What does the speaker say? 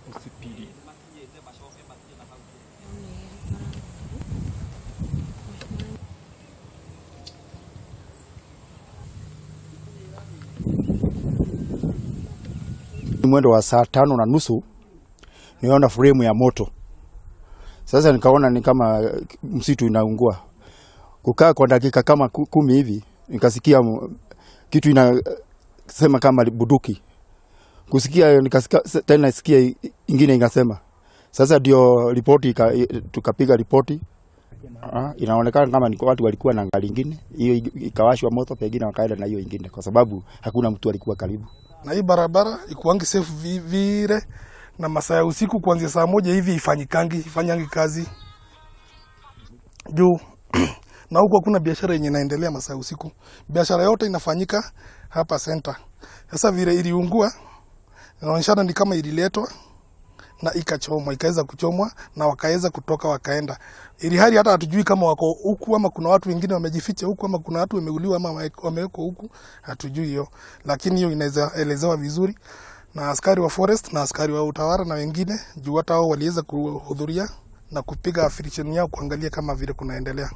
OCPD. Mwendo wa 5:30 niona fremu ya moto. Sasa nikaona ni kama msitu inaungua. Kukaa kwa dakika kama 10 hivi nikasikia kitu inasema kama buduki. Kusikia nikasikia tena, sikia ingine inasema. Sasa ndio ripoti tukapiga ripoti. Inaonekana kama ni watu walikuwa na gari nyingine, hiyo ikawashwa moto, pengine wakaenda na hiyo ingine kwa sababu hakuna mtu alikuwa karibu. Na hii barabara ikuangi safe vile, na masaa ya usiku kuanzia saa 1 hivi ifanyangi kazi juu na huko hakuna biashara yenye inaendelea masaa ya usiku. Biashara yote inafanyika hapa center. Sasa vile iliungua, inaonyeshana ni kama ililetwa na ikachomwa, ikaweza kuchomwa na wakaweza kutoka wakaenda. Ili hali hata hatujui kama wako huku ama kuna watu wengine wamejificha huku ama kuna watu wameuliwa ama wamewekwa huku, hatujui hiyo. Lakini hiyo inaweza elezewa vizuri na askari wa forest na askari wa utawala na wengine, juu hata wao waliweza kuhudhuria na kupiga afirisheni yao kuangalia kama vile kunaendelea.